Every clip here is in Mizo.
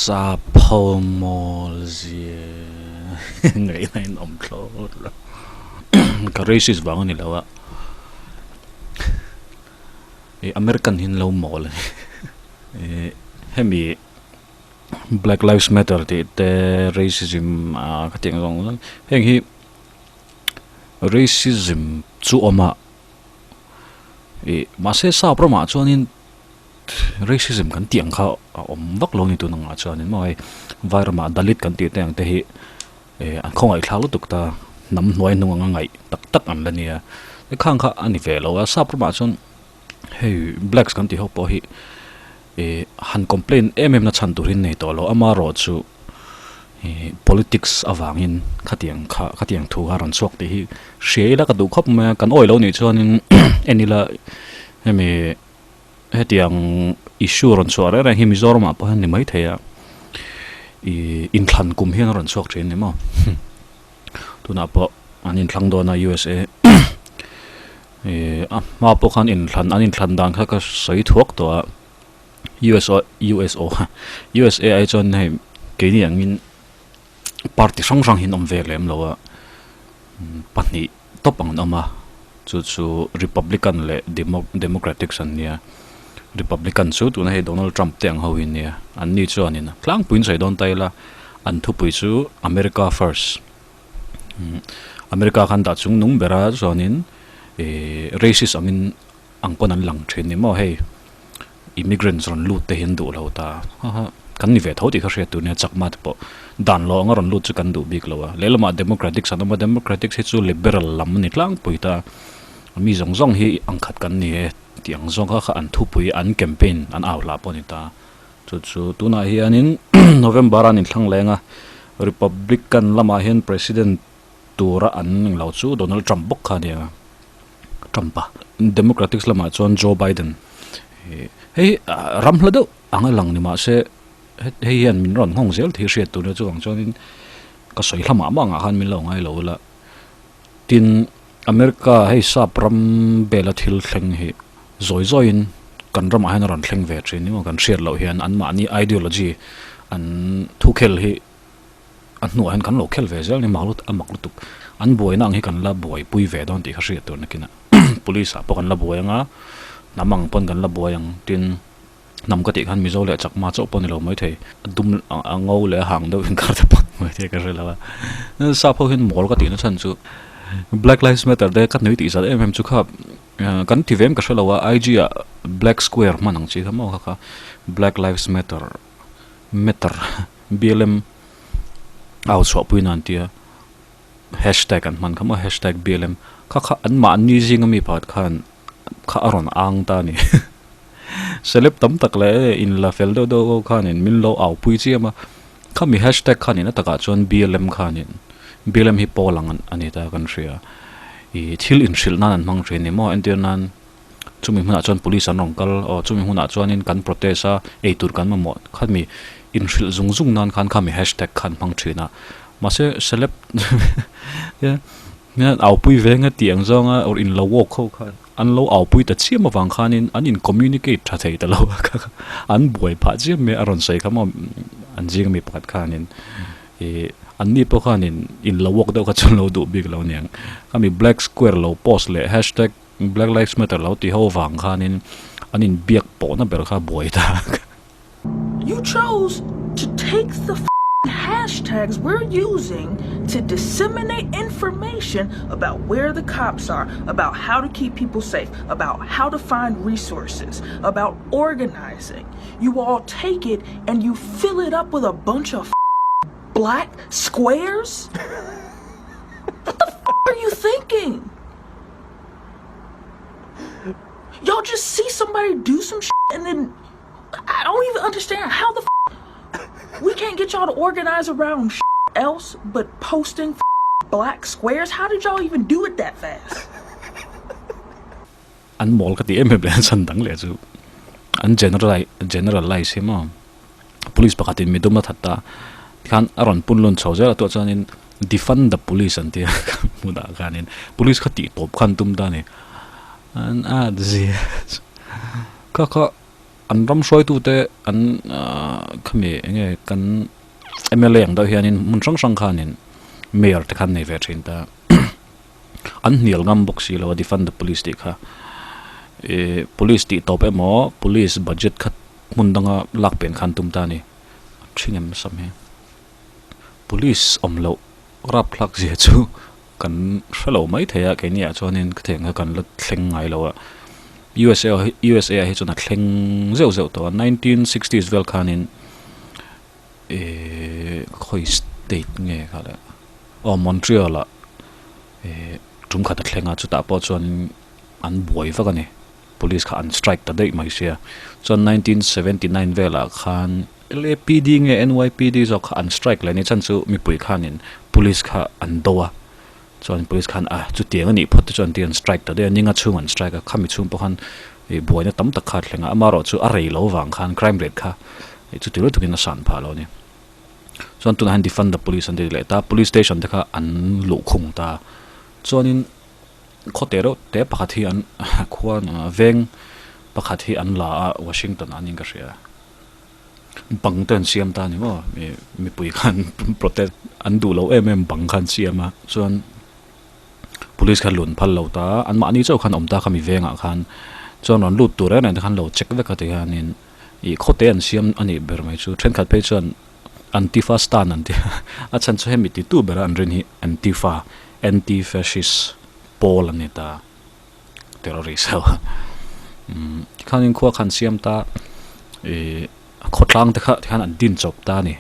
Sap ho mawl zia ngaihna in awm thlawt lo. Ka racist vang a ni lo a, ih American hi an lo mawl a ni. Ih hemi Black Lives Matter tih te racism ah ka tih ang zawng zawng heng hi racism chu awm a ih mahse sap ramah chuanin. Racism kan tih ang kha a awm vak lo a ni tun angah chuanin maw hei vai ramah Dalit kan tih te ang te hi eh an khawngaihthlak lutuk ta hnam hnuai hnung anga ngaih tak tak an la nia ti khang kha a ni ve lo a sap ramah chuan hei blacks kan tih ho pawh hi eh han complain em em na chhan tur hi an nei tawh lo amaherawh chu eh politics avangin khatiang kha khatiang thu kha a rawn chhuak tih hi hria ila ka duh khawp mai a kan awih lo nih chuanin en ila hemi. Hetiang issue rawn chhuah reng reng hi Mizoram ah pawh hian ni maithei a, ih inthlan kum hian a rawn chhuak thin a ni maw? Tunah pawh an inthlang dawn a USA ih a hma pawh khan inthlan an inthlan dan kha ka sawi thuak tawh a, USO USO USA ai chuan hei keini angin party hrang hrang hi an awm ve lem lo a, pahnih tawp ang an awm a chu chu Republican leh Demo Democratics an nia Republican chu tuna hei Donald Trump te ang ho hi an nia an ni chuanin tlangpuiin sawi dawn ta ila an thupui chu America first America khan dah chung nung bera chuanin ih racist angin ang pawn an lang thin ni maw hei immigrants rawn lut te hi an duh lo ta ha ha kan ni ve tho tih kha hriat tur nia chakma te pawh dan lo anga rawn lut chu kan duh bik lo a lehlamah democratics an awm a democratics hi chu liberal lam a ni tlangpui ta mi zawng zawng hi ang khat kan ni e tih ang zawng kha kha an thupui an campaign an au hlah pawh a ni ta chu chu tunah hianin November a an inthlang leng a republican lamah hian president tura an englo chu Donald Trump bawk kha a nia. Trump a. Democratics lamah chuan Joe Biden hei ram hla deuh ang a lang ni mahse hei hian min rawn nghawng zel thei hriat tur nia chuvang chuanin ka sawi hla mah mah angah khan min lo ngai lo ila. Tin, America hei sap ram bela thil thleng hi zawi zawiin kan ramah hian a rawn thleng ve thin ni maw kan hriat loh hian anmahni ideology an thukhel hi A hnuah hian kan lo khel ve zel ni mak lut a mak lutuk. An buaina ang hi kan la buaipui ve dawn tih kha hriat tur nakinah police ah pawh kan la buai anga hnam ang pawn kan la buai ang tin hnam ka tih khan Mizo leh Chakma chauh pawh ni lo maithei a dum a ngo leh a hang deuh inkar te pawh maithei ka hre lo a. Sap ho hian mawl ka tihna chhan chu Black Lives Matter te ka nui tih zat em em chu kha kan ti ve em ka hre lo a IG ah black square hman ang chi kha maw kha kha Black Lives Matter Matter BLM au chhuahpui nan tia hashtag an hman kha maw hashtag BLM kha kha an mahni zinga mi pakhat khan kha a rawn ang ta a ni celeb tam tak leh in la fel deuh deuh ho khanin min lo au pui chiam a khami hashtag khanin a takah chuan BLM khanin BLM hi pawl ang a ni ta kan hria ih thil inhrilh nan an hmang thin a ni maw entir nan. Chumi hmunah chuan police an rawn kal aw chumi hmunah chuanin kan protest a eitur kan mamawh khami inhrilh zung zung nan khan khami hashtag khan hmang thin a mahse celeb hian aupui veng a tih ang zawnga or in lo walk ho khan an lo aupui ta chiam avang khanin an in communicate tha thei ta lo a kha an buai phah chiam mai a rawn sawi kha maw an zinga mi pakhat khanin ih anni pawh khanin in lo walk deuh kha chu an lo duh bik lo aniang khami black square lo post leh hashtag Black Lives Matter lo tih ho vang khanin an inbiak pawhna ber kha buai ta. You chose to take the hashtags we're using to disseminate information about where the cops are, about how to keep people safe, about how to find resources, about organizing. You all take it and you fill it up with a bunch of black squares? What the are you thinking? Y'all just see somebody do some shit and then I don't even understand how the we can't get y'all to organize around else but posting black squares. How did y'all even do it that fast? An mawl ka ti em em leh an chhan dang leh chu an generalize generalize hi maw police pakhatin midum a that ta tikhan a rawn pun lun chho zel a tuah chuanin defund the police an tia hmunah khanin police kha tih tawp khan tum ta a ni an at zia kha kha. an ram hruaitute an khami enge kan M_L_A ang deuh hianin hmun hrang hrang khanin mayor te khan nei ve thin ta an hnial ngam bawk si lo a defund the police tih kha ih police tih tawp emaw police budget kha hmun danga lak pen khan tum ta a ni a thing em sam hi police awm loh rapthlak zia chu kan hre lo mai thei a keini ah chuanin ka theng kha kan la thleng ngai lo a USA USA ah hi chuan a thleng zeuh zeuh tawh a 1960s vel khanin Ehh khawi state nge kha le aw Montreal ah ehh tum khat a thleng a chutah pawh chuan an buai vak a ni police kha an strike ta daih mai sia chuan 1979 velah khan LAPD nge NYPD zawk kha an strike leh a ni chhan chu mipui khanin police kha an do a chuan police khan a chutiang a nih phawt te chuan ti an strike ta daih a ninga chhung an strike a khami chhung pawh khan ih buaina tam tak kha a thleng a amaherawhchu a rei lo vang khan crime rate kha ih chuti lutuk in a san phah lo a ni chuan tunah hian defund the police an ti leh ta police station te kha an luh khung ta chuanin khaw te reuh te pakhat hi an khua veng pakhat hi an la a Washington ah niin ka hria. Bang te an siam ta a ni maw ih mipui khan protest an duh loh em em bang kha an siam a chuan police khan lun phal lo ta a anmahni chauh khan awm ta kha mi vengah khan chuan rawn lut tur reng reng te khan lo check vek a ti hianin ih khawte an siam a nih ber mai chu thenkhat phei chuan antifa stan an ti a a chhan chu hemi titu bera an rin hi antifa anti fascist pawl an ni ta. Terrorist ho umm tikhanin khua khan siam ta ih khawtlang te kha tikhan an din chawp ta a ni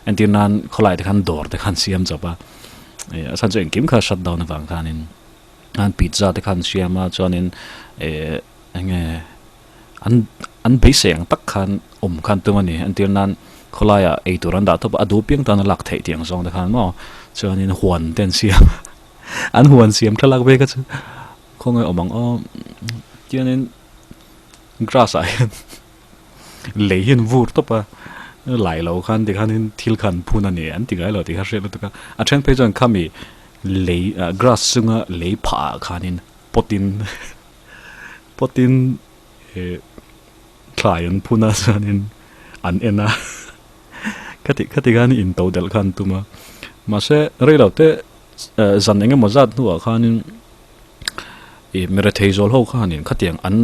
entir nan khawlai te khan dawr te khan siam chawp a ih a chhan chu engkim kha shut down avang khanin an pizza te khan siam a chuanin ih eng nge an an beisei ang tak khan awm khan tum a ni entir nan khawlaiah eitur an dah tawp a a duh piang tan a lak theih tih ang zawng te khan maw chuanin huan te an siam a. An huan siam thlalak ve kha chu khawngaih awm ang aw tiangin grass ah hian lei hi an vur tawp a lai lo khan tikhanin thil kha an phun a ni an ti ngai lo tih kha hriat lutuk a a then phei chuan khami lei ah grass chunga lei phah ah khanin pot in pot in ih thlai an phun a chuanin an en a khati khati khan in to delh kha an tum a mahse rei lo te zan eng emaw zat hnuah khanin ih mi rethei zawl ho khanin khatiang an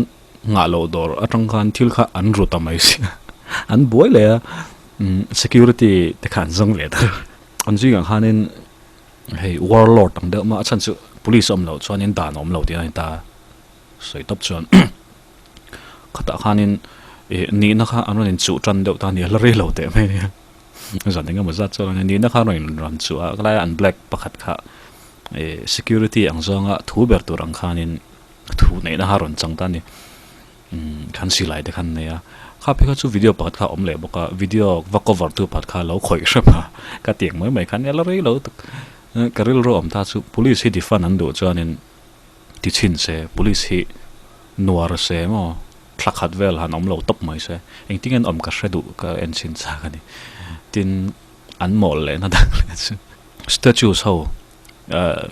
nghah loh dawr atang khan thil kha an ru ta mai sia an buai leh a umm security te kha an zawng leh ta an zingah khanin hei warlord ang deuh mah a chhan chu police a awm loh chuanin dan a awm lo tih a ni ta sawi tawp chuan khatah khanin ih nihna kha an rawn inchuh tan deuh ta a ni a la rei lo teh mai a nia. Zan eng emaw zat chuan a nihna kha rawn inrawn chu a helai an black pakhat kha ih security ang zawnga thu ber tur ang khanin thu neihna kha a rawn chang ta a ni umm khan silai te khan nei a kha phei kha chu video pakhat kha a awm leh bawk a video va cover tu pakhat kha a lo khawih hrep a ka ti ang mai mai khan nia la rei lo tak ka rilru awm ta chu police hi defund an duh chuanin ti chhin se police hi nuar se maw. Thla khat vel han awm lo tawp mai se, engtin an awm ka hre duh ka en chhin chak a ni. Tin, an mawl lehna dang leh chu statues ho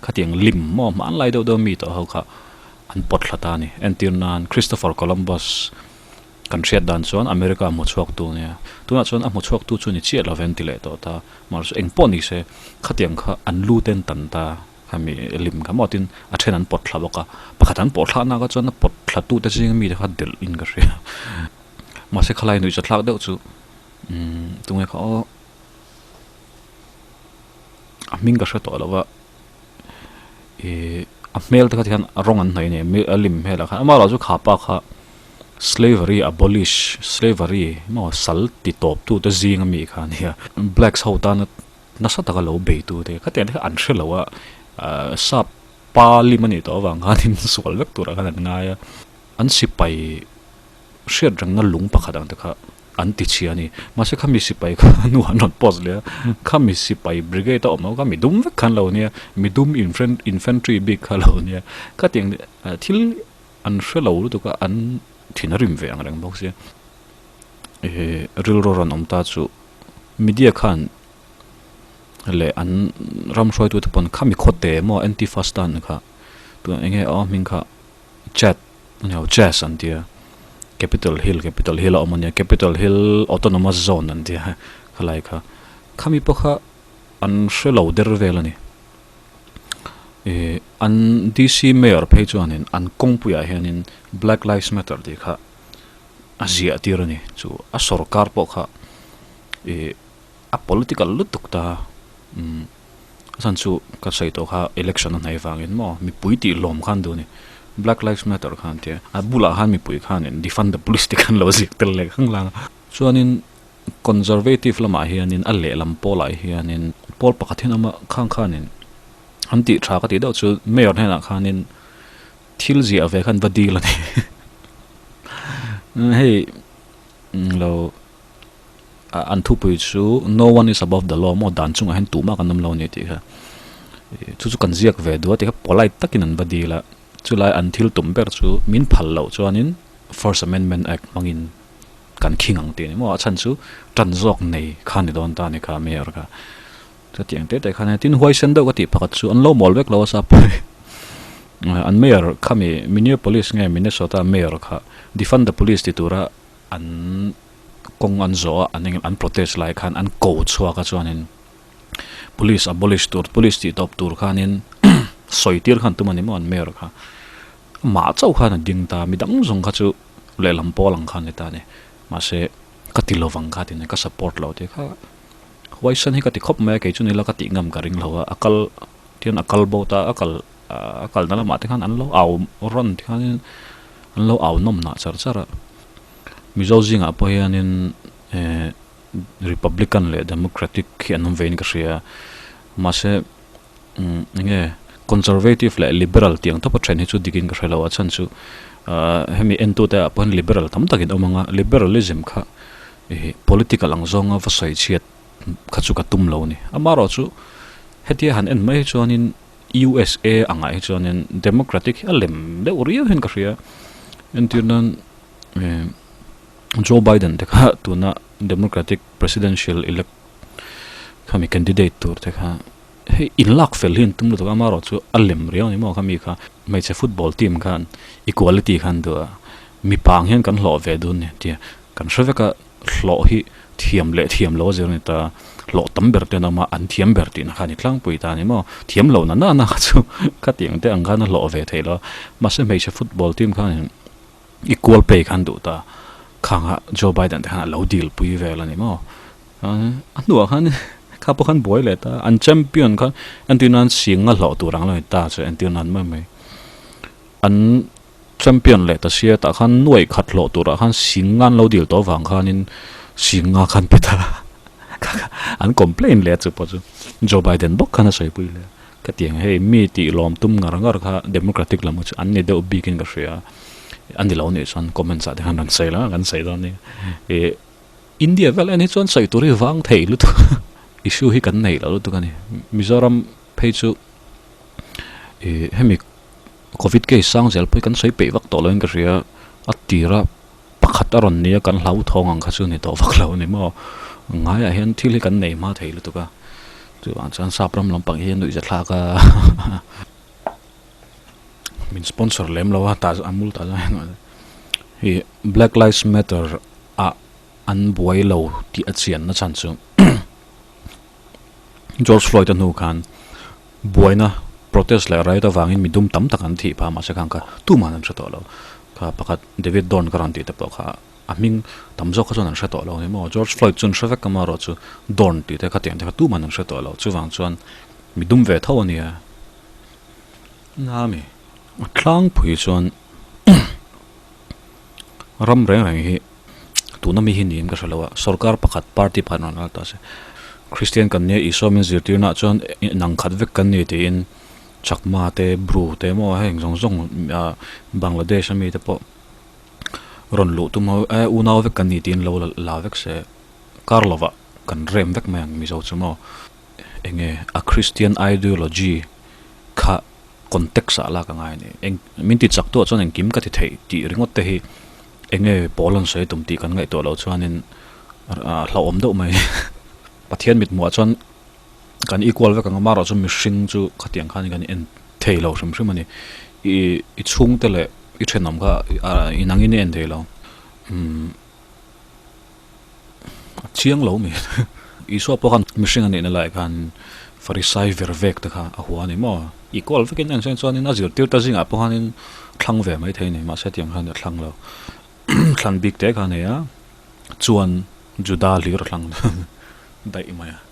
khatiang lim maw hmanlai deuh deuh mi tawh ho kha an pawt thla ta a ni. Entir nan Christopher Columbus kan hriat dan chuan America a hmu chhuak tu a nia. Tunah chuan a hmu chhuak tu chu ni chiah lo ve an ti leh tawh ta. Mahse engpawh ni se khatiang kha an lu te an tan ta. Hemi lim kha maw tin a then an pawt thla bawk a, pakhat an pawh thlakna kha chuan a pawt thla tute zinga mite kha delh in ka hria. Mahse khalai nuih cha thlak deuh chu umm tunge kha aw a hming ka hre tawh lo va ih a hmel te kha tikhan a rawng an hnawih a ni a lim hmel ah khan amah erawh chu kha pa kha slavery abolish slavery maw sal ti tawp tute zinga mi kha a nia blacks ho tana Nasa taka lo beitu te khatiang te kha an hre lo a, sap pa lim a nih tawh avang khanin sual vek turah khan an ngai a, an sipai hriat rengna lung pakhat ang te kha an ti chhia a ni. Mahse khami sipai kha nu an rawn post leh a, khami sipai brigade a awm ho kha midum vek khan lo nia, midum infantry bik kha lo nia, khatiang thil an hre lo lutuk a, an thin a rim ve ang reng bawk sia. Rilru rawn awm ta chu media khan leh an ram hruaitute pawn khami khawte maw antifa stand kha tun eng nge a hming kha chat a ni lo chess an tia. Capitol Hill, Capitol Hill a awm a nia, Capitol Hill Autonomous Zone an tia khalai kha. Khami pawh kha an hre lo der vel a ni. Ih an DC Mayor phei chuanin an kawngpuiah hianin Black Lives Matter tih kha a ziah tir a ni. Chu a sawrkar pawh kha ih a political lutuk ta umm a chhan chu ka sawi tawh kha election a hnaih vangin maw mipui tih lawm khan duh a ni. Black Lives Matter khan tia a bulah khan mipui khanin defund the police tih khan lo ziak tel leh khang lang a. Chuanin Conservative lamah hianin a lehlam pawlah hianin pawl pakhat hian a awm a, khang khanin an tih tha ka tih deuh chu mayor hnenah khanin thil ziah ve khan va dil a ni. Hei lo an thupui chu no one is above the law maw dan chungah hian tumah kan awm lo a ni tih kha chu chu kan ziak ve duh a tih kha polite takin an va dil a, chulai an thil tum ber chu min phal loh chuanin First Amendment Act hmangin kan khing ang tih a ni maw? A chhan chu tan zawk nei kha ni dawn ta a ni kha mayor kha. Chutiang te te khan tin huaisen deuh ka tih pakhat chu an lo mawl vek lo a sap an mayor khami Minneapolis nge Minnesota mayor kha defund the police ti tura an kawng an zawh a an eng an protest lai khan an ko chhuak a chuanin police abolish tur police tih tawp tur khanin sawi tir khan tum a ni maw an mayor kha amah chauh khan a ding ta midang zawng kha chu lehlam pawl ang khan ni ta a ni. Mahse, ka ti lovang kha ti nen ka support lo tih kha huaisan hi ka ti khawp mai a, kei chu nila ka tih ngam ka ring lo a, a kal tian a kal bo ta a kal a kalna lamah te khan an lo au rawn ti khanin an lo au nawm nah char char a. Mizo zingah pawh hianin eh Republican leh Democratic hi an awm vein ka hria a, mahse Umm enge conservative leh liberal tih ang tawpa then hi chu dikin ka hre lo a chhan chu ahh hemi entute ah pawh hian liberal tam takin awm ang a liberalism kha ih political ang zawnga va sawi chhiat kha chu ka tum lo a ni amaherawh chu hetia han en mai hi chuanin USA angah hi chuanin democratic hi a lem deuh riau hian ka hria entir nan eh Joe Biden te kha tuna democratic presidential elect khami candidate tur te kha hei in lak fel hi an tum lutuk a amaherawh chu a lem riau a ni maw khami kha hmeichhe football team khan equality khan duh a mipa ang hian kan hlawh ve dun a ni tia kan hre vek a hlawh hi thiam leh thiam lo a zir a ni ta hlawh tam ber te an awm a an thiam ber tihna kha a ni tlangpui ta a ni maw thiam lo na na na kha chu khatiang te ang khan a hlawh ve theih lo a mahse hmeichhe football team khan equal pay khan duh ta khanga Joe Biden te khan a lo deal pui vel a ni maw. A hnuah khan kha pawh khan buai leh ta an champion kha entir nan sing a hlawh tur ang lo ni ta chu entir nan mai mai an champion leh ta sia tah khan nuaih khat hlawh turah khan sing nga an lo dil tawh avang khanin sing nga khan pe ta an complain leh chu pawh chu Joe Biden bawk khan a sawipui leh ka ti ang hei mi tih lawm tum ngar ngar kha democratic lam kha chu an ni deuh bikin ka hria a ni lo nih chuan comments ah te khan rawn sawi la kan sawi dawn nia ih. India vel en hi chuan sawi tur hi vang thei lutuk issue hi kan nei lo lutuk a ni. Mizoram phei chu ih hemi covid case sang zel pawh hi kan sawi peih vak tawh lo in ka hria a tira pakhat a rawn nia kan hlauthawng ang kha chu ni tawh vak lo a ni maw. Ngaiah hian thil hi kan nei hma thei lutuk a chuvang chuan sap ram lampang hi a nuihza thlak a min sponsor lem lo a tah a mul tah chuan ih Black Lives Matter ah an buai lo tih a chian na chhan chu George Floyd a hnu khan buaina protest leh riot avangin mi dum tam tak an thih phah mahse khan kha tumah an hre tawh lo kha pakhat David Dorn ka rawn tih te pawh kha a hming tam zawk kha chuan an hre tawh lo a ni maw George Floyd chu an hre vek amaherawh chu Dorn tih te khatiang te kha tumah an hre tawh lo chuvang chuan mi dum ve tho a nia nami a tlangpui chuan. Ram reng reng hi tuna mi hi niin ka hre lo a, sorkar pakhat party pakhat rawn lal ta se. Kristian kan nia Isua min zirtirnaah chuan inang khat vek kan ni tiin Chakma te Bru te emaw heng zawng zawng ah Bangladesh ami te pawh rawn luh tum ho e unau vek kan ni tiin lo la vek se kar lovah kan rem vek mai ang Mizo chu maw enge a Christian ideology kha context ah lak a ngai a ni. Eng min ti chak tuah chuan engkim ka ti theih tih ringawt te hi eng nge pawl an sawi tum tih kan ngaihtuah loh chuanin a hlauhawm deuh mai. Pathian mithmuhah chuan kan equal vek ang a, amaherawhchu mihring chu khatiang khan kan en thei lo hrim hrim a ni. I i chhungte leh i thenawm kha inangin i en thei lo. Umm a chiang lo mai. Isua pawh khan mihring a nihna laiah khan Farisai ver vek te kha a hua a ni maw? Equal vekin en chuan chuanin a zirtir ta zingah pawh khanin thlang ve mai thei a ni. Mahse tiang khan a thlang lo. Thlan bik te kha a nei a, chuan Juda hlir a thlang daih mai a.